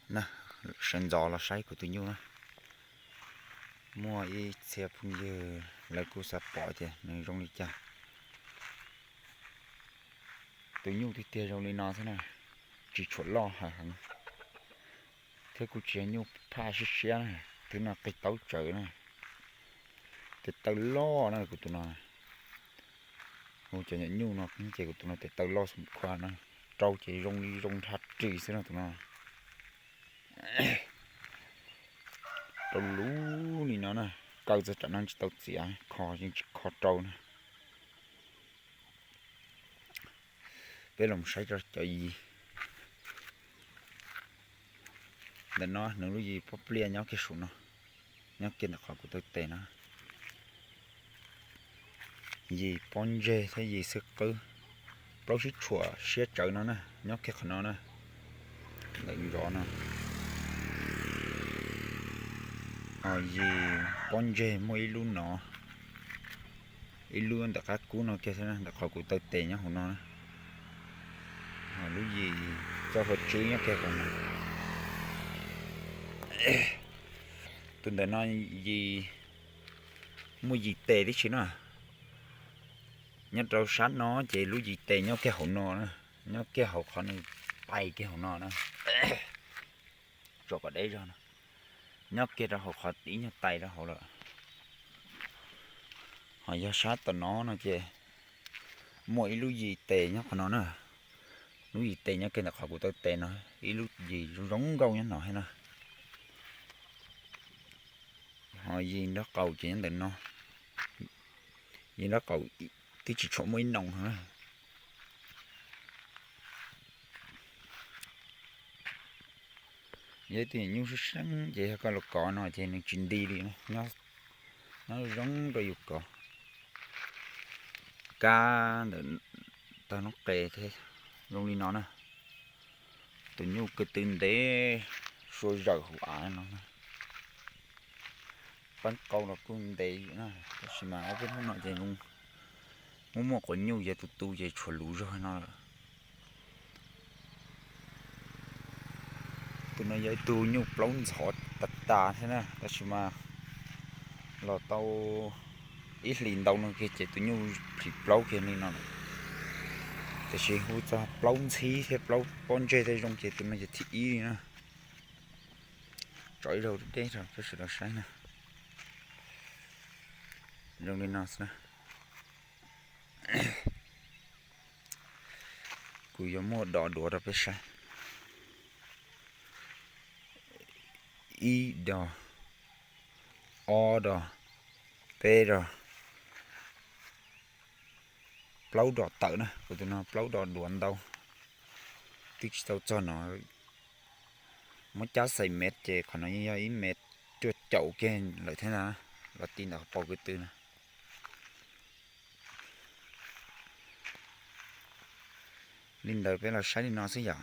Na, sawv ntxov los saib kuv tus nyuj na. Muaj ib txhia phooj ywg lawv kuj xav pom tias nws zoo li cas. Tus nyuj tiag tiag zoo li no xwb na, tsis tshuam loj heev, thiab kuj tsis yog nyuj phaj siab siab na, twb no qig taub tsawv na, tes taw loj na kuv tus no. Hu cov nyuam nyuj no ces kuv tus no tes taw loj xum khuav na, rau ces zoo li zoo nrha ris xwb no tus no. Rau lub li no na, kaw txog tsam no tsis tau txiav, kho yeej tsis kho rau na. Peb los saib cov yis. Ntawm no nws lub yis pob pliaj nyob kiag saum no, nyob kiag ntawm qhov kuv taw tes no. Yis pob ntseg thiab yis xwb qwb, plaub sib tshuam siab tsawv no na, nyob kiag qhov no na, ntawm zov no. Ho yis pob ntseg muaj ib lub no, ib lub ntawm qab kub no kiag xwb na, ntawm qhov kuv taw tes nyob hauv no na. Ho lub yis txoj hauv tsib nyob kiag hauv no. Tus ntawm no yis, muaj yis tes tib si na. Nyob rau sab no ces lub yis tes nyob kiag hauv no na, nyob kiag hauv qhov nws pais kiag hauv no na. Tsom kom deb zog no, nyob kiag rau hauv qhov ib nyuag tais rau hauv lawm. Ho yog sab tom no no ces muaj ib lub yis tes nyob qhov no na. Lub yis tes nyob kiag ntawm qhov kuv taw tes no, ib lub yis zoo nkauj nyob no thiab na. Ho yis nraub qaum ces nyob ntawm no, yis nraub qaum twb tsis tshuam muaj ib noo heev na. Yog ib tug nyuj sab seeb ces yog koj los kov no ces nws tsis nti li, nyob zoo rau yus kov. Kab ntawm tag noob qes thiab zoo li no na. Tus nyuj ko tw ntev sua zawm hauv av no. Peeb qau los kuj ntev na, tab sis mas ob peb hnub no ces muaj muaj quav nyuj ces tus tu ces tshuav luv zog no lawm. Tus no yog ib tug nyuj plaub ntxhov tas tas thiab na, tab sis mas los tau ib hlis ntau no kiag ces tus nyuj tsis plaub kiag li no lawm. Tiam sis hu txog plaub ntxhib thiab plaub pob ntseg tej zoo ces tus no yog thib ib li na. Tso ib zaug deb rau sawv daws saib na. Zoo li no xwb na. Kuv yuav muab dov duav rau peb saib. Ib dos, ob dos, peb dos, plaub dos tawm na. Kuv tus no plaub dos duav ntau, twb tsis tau txog no. Muab cab xais mev ces qhov no yeej yog ib mev cuaj caum kiag lawm thiab na, los ti ntawm hauv paus ko tw na. Li ntawd peb los saib li no xwb yom.